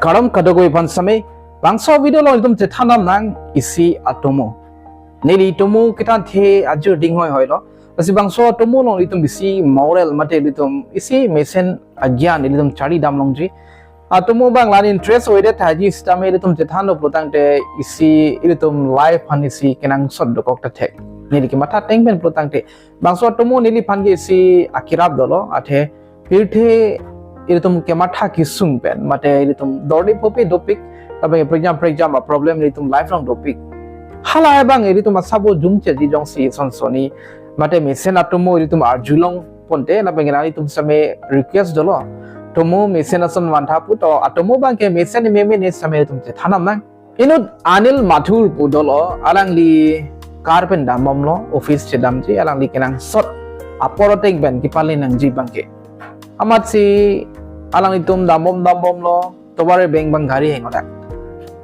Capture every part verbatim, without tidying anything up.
Kardom kadokave aphan sitame, bangso video along ilitum chethan damnang isi atomo. Neli atomo kethan the ajir ding hoihoi lo. Lasi bangso atomo along ilitum isi moral mate ilitum isi mesen agyan ilitum charli dam longji. Atomo abang la-an interest ave det tahai ji sitame ilitum chethan lo pulotangte isi ilitum life aphan isi kenangsot dokok ta thek. Neli kematha ateng pen pulotangte bangso atomo neliphan ke isi akirap dolo, athe pirthe ilitum kematha kesung pen mate ilitum dorde pope dopik, lapen prekjam prekjam a-problem ilitum life along dopik. Hala abang ilitum asabo jumche ji jongsi sonsoni mate mesen atomo ilitum arjulong ponte, lapen ilitum sitame request dolo, atomo mesen ason vantha pu, to atomo abang ke mesen meme ne sitame ilitum chethan damnang. Inut Anil Mathur pu dolo, alangli car pen dambomlo, office chedamji, alangli kenangsot apor ateng pen kepale nangji abang ke. Amatsi alanglitum dambom dambomlo, tovar beng abang gari heng odak.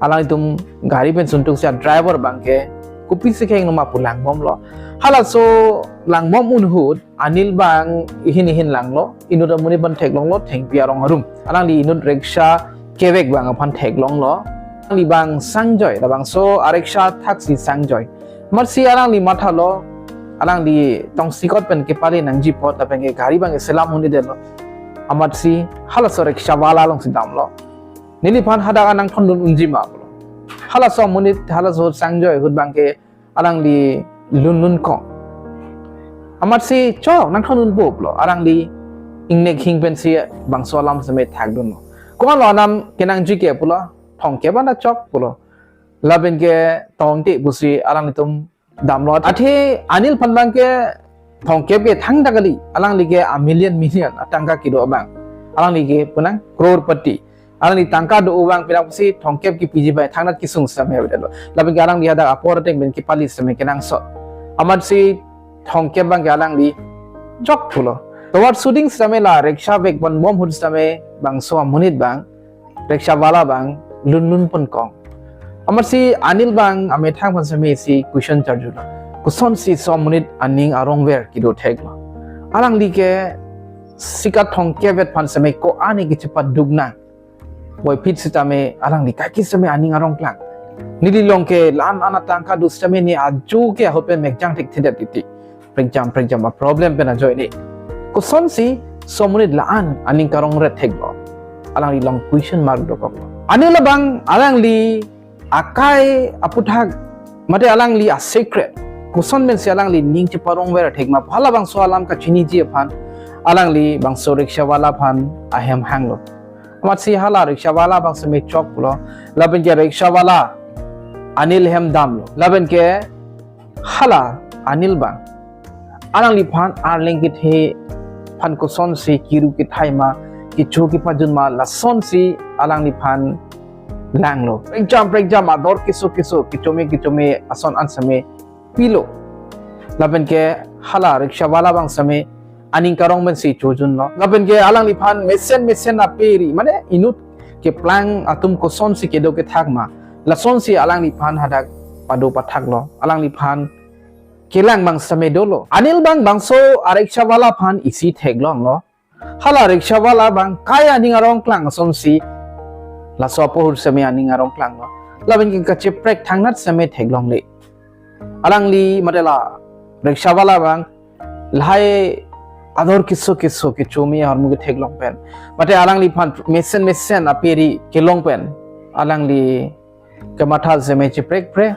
Alanglitum gari pen suntuk si a-driver abang ke kopisi keheng noma pu langbomlo. Halaso langbom ahut Anil abang ihin ihin langlo, inut amonit abang theklonglo, thengpi arong arum. Alangli inut rickshaw kevek abang aphan theklonglo. Alangli abang sangjoi, labangso a-rickshaw thaksi sangjoi. Amatsi alangli mathalo, alangli tongsekot pen kepale nangji apot, lapen ke gari abang selam un-edetlo. Amatsi halaso rickshaw wala alongsi damlo. Neliphan hadak nangthondun unji ma pulo. Halaso amonit, halaso sangjoi ahut abang ke alangli lunlun kong. Amatsi chok nangthondun po pulo. Alangli ingnek hing pensi bangso alam sitame thakdunlo. Ko-an lo anam kenangji ke pulo, thomkep anta chok pulo. Lapen ke tongte pusi alanglitum damlo. Athe Anil aphan abang ke thomkep ke thangta kali. Alangli ke a-million million atangka kedo abang. Alangli ke punang crorepati. Alangli tangka do abang penang pusi thomkep kepiji bai thangnat kesung sitame avedetlo. Lapen ke alangli hadak apor ateng pen kepale sitame kenangsot. Amatsi thomkep abang ke alangli chok pulo. Tovar suding sitame la rickshaw vek pon bom ahut sitame bangso amonit abang, rickshaw wala abang lunlun pon kong. Amatsi Anil abang amethang aphan sitame isi question charjulo. Kosonsi laso amonit aning arongver kedo theklo? Alangli ke sika thomkep vet aphan sitame ko-an ke chepaduk nang. Boiphit sitame alangli kaike sitame aning arong klang. Neli along ke la-an an atangka do sitame ne ajo ke ahut pen mekjang thekthedet titi. Prekjam prekjam a-problem pen ajoine. Kosonsi laso amonit la-an aning karongret theklo? Alangli along question mark dokoklo. Anil abang alangli akai aputhak mate alangli a-secret, koson pensi alangli ning cheparongver thek ma, halabangso alam kachiniji aphan alangli bangso rickshaw wala aphan ahem hanglo. Amatsi hala rickshaw wala abang sitame chok pulo. Lapen ke rickshaw wala Anil ahem damlo. Lapen ke hala Anil abang alangliphan arleng kethe aphan kosonsi kiru kethai ma, kecho kepajun ma, lasonsi alangliphan langlo. Prekjam prekjam ador keso keso, kechome kechome ason an sitame pilo. Lapen ke hala rickshaw wala abang sitame aning karong pensi chojunlo. Lapen ke alangliphan mesen mesen aperi, mane inut keplang atum kosonsi kedo kethak ma, lasonsi alangliphan hadak pado pathaklo. Alangliphan kelang abang sitame dolo. Anil abang bangso a-rickshaw wala aphan isi theklonglo. Hala rickshaw wala abang kai aning arong klang asonsi laso apor ahut sitame aning arong klanglo. Lapen ke kacheprek thangnat sitame theklongle. Alangli mate la rickshaw wala abang lahai ador keso keso, kechome ahormu ketheklong pen, mate alangliphan mesen mesen aperi kelong pen alangli kematha sitame cheprekpre.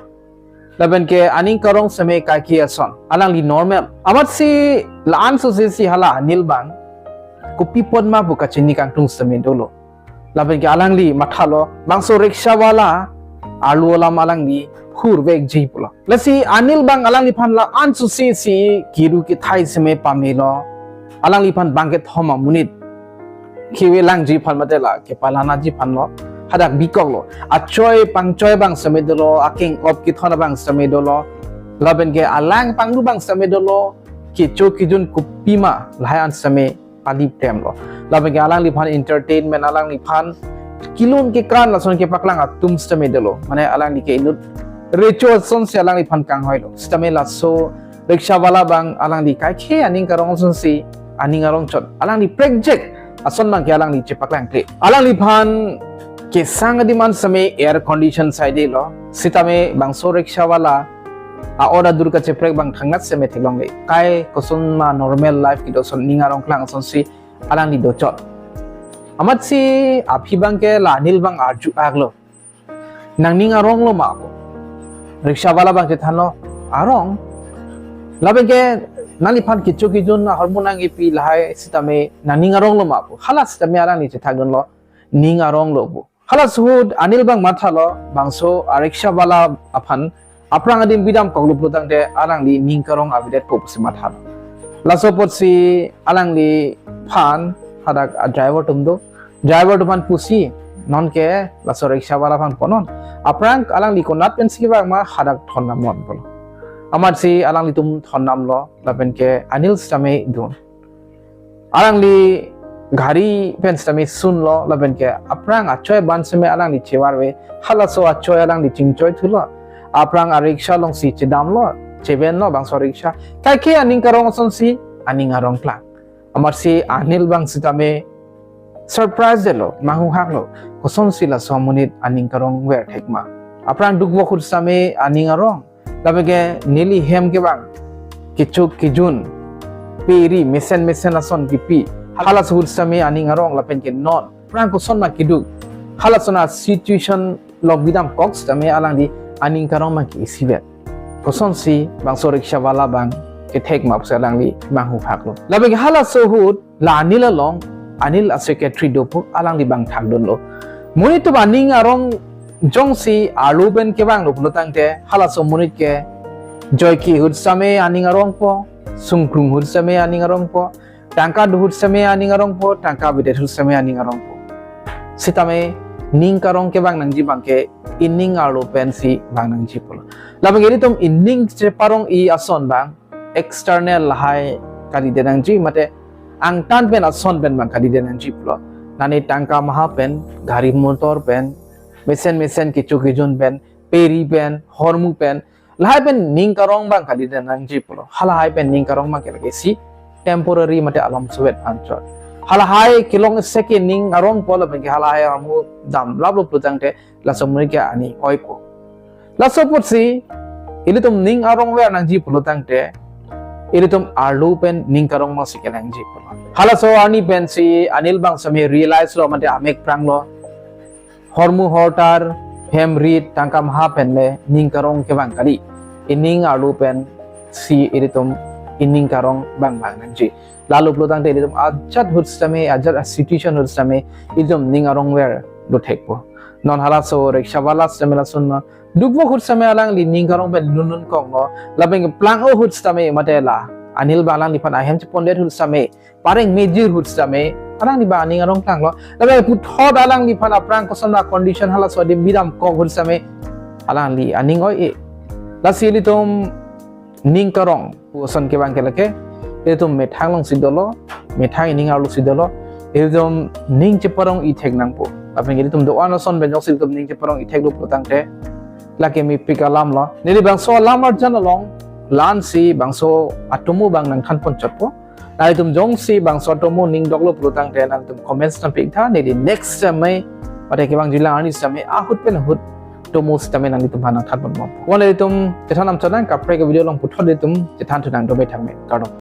Lapen ke aning karong sitame kaike ason, alangli normal. Amatsi la-an sosesi hala Anil abang kopi apot ma pu kachini kangtung sitame dolo. Lapen ke alangli mathalo, bangso rickshaw wala arlo alam alangli hurvekji pulo. Lasi Anil abang alangliphan la-an sosesi kiru kethai sitame pamelo. Alangliphan bangkethom amonit keve langji aphan mate la kepalanaji aphanlo hadak bikoklo. Achoi pangchoi abang sitame dolo, akeng-op kethon abang sitame dolo, lapen ke alang pangdu abang sitame dolo, kecho kejun kopima lahai an sitame pali pemlo. Lapen ke alangliphan entertainment, alangliphan kelun kekan lason kepaklang atum sitame dolo. Mane alangli ke inut recho asonsi alangliphan kanghoilo. Sitame laso rickshaw wala abang alangli kaike aning karong asonsi aning arong chot, alangli prekjak ason abang ke alangli chepaklangkle. Alangliphan Kesang adim an sitame air condition saidelo. Sitame bangso rickshaw wala a-order dur kacheprek abang thangnat sitame theklongle. Kai kosonma normal life kedo ason, ning arong klang asonsi alangli dochot. Amatsi aphi abangke la Anil abang arju-aklo. Nangning aronglo ma pu. Rickshaw wala abang chethanlo, arong. Lapenke nangliphan kecho kejun ahormu nangkipi lahai sitame nangning aronglo ma pu. Hala sitame alangli chethakdunlo, ning aronglo pu. Halaso ahut Anil abang mathalo, bangso a-rickshaw wala aphan aphrang adim bidam koklo pulotangte alangli ning karong avedetpo pusi mathalo. Laso apotsi alangliphan hadak a-driver atum do. Driver atum aphan pusi, nonke laso rickshaw wala aphan punon. Aphrang alangli konat pensi kevang ma, hadak thondamnon pulo. Amatsi alanglitum thondamlo, lapenke Anil sitame dun. Alangli gari pen sitame sunlo, lapenke aphrang achoi abang sitame alangli chevarve, halaso achoi alangli chingchoi thulo. Aphrang a-rickshaw alongsi chedamlo, chebenlo bangso rickshaw. Kaike aning karong asonsi aning arong klang. Amatsi Anil abang sitame surprise detlo, manghuhaklo. Kosonsi laso amonit aning karong ver thek ma. Aphrang dukvok ahut sitame aning arong. Lapenke neli hem kevang kecho kejun, peri mesen mesen ason kipi, halaso ahut sitame aning arong, lapenke non aphrang kosonma keduk, halason a-situation along bidam kok sitame alangli aning karong abang ke-isivet. Kosonsi bangso rickshaw wala abang kethek ma pusi alangli manghuhaklo. Lapenke halaso ahut la Anil along, Anil a-secretary do pu, alangli abang thakdunlo. Monit atum aning arong jongsi arlo pen kevanglo pulotangte, halaso amonit ke joike ahut sitame aning arongpo, sungkrung ahut sitame aning arongpo, tangka do ahut sitame aning arongpo, tangka avedet ahut sitame aning arongpo. Sitame ning karong kevang nangji abangke ining arlo pensi vang nangji pulo. Lapenke ilitum ining cheparong-i ason abang external lahai kalidet nangji, mate angtan pen ason pen abang kalidet nangji pulo. Nani tangka maha pen, gari motor pen, mesen mesen kecho kejun pen, peri pen, hormu pen, lahai pen ning karong abang kalidet nangji pulo. Halahai pen ning karong abangke lake isi temporary mate alom suet anchot. Halahai kelong isi ke ning arongpo, lapenke halahai ahormu damlaplo pulotangte laso amonit ke aning oipo. Laso apotsi ilitum ning arong ver nangji pulotangte ilitum arlo pen ning karong abangsi kenangji pulo. Halaso arni pensi Anil abang sitame realize lo mate amek pranglo. Hormu hortar, hem rit, tangka maha penle ning karong kevang kali. Ining arlo pensi ilitum ining karong abang vang nangji. Lalu pulotangte ilitum ajat ahut sitame, ajat a-situation ahut sitame ilitum ning arong ver dothekpo. Non halaso rickshaw wala sitame lason ma, dukvok ahut sitame alangli ning karong pen lunlun koklo. Lapenke plang-o ahut sitame mate la Anil abang alangliphan ahem chepondet ahut sitame, pareng mejir ahut sitame alangli abang aning arong klanglo. Lapenke puthot alangliphan aphrang kosonma condition halaso adim bidam kok ahut sitame alangli aning oi-e. Lasi ilitum ning karong pu ason kevang ke lake, ilitum methang alongsi dolo, methang ining arlosi dolo, ilitum ning cheparong-i thek nangpo. Lapen ilitum do-an ason pen jongsi ilitum ning cheparong-i theklo pulotangte lake mepik alamlo. Nelibangso alam arjan along la-ansi bangso atomo abang nangthanpon chotpo. Nangtum jongsi bangso atomo ning doklo pulotangte nangtum comments nangpitha, neli next time mate kevangjilang arni sitame ahut pen ahut atomo sitame nanglitum aphan nangthanponbom. Wan ilitum chethan nangchot nang, kaprek video along puthot ilitum chethan thu nang, dome thangme, kardom.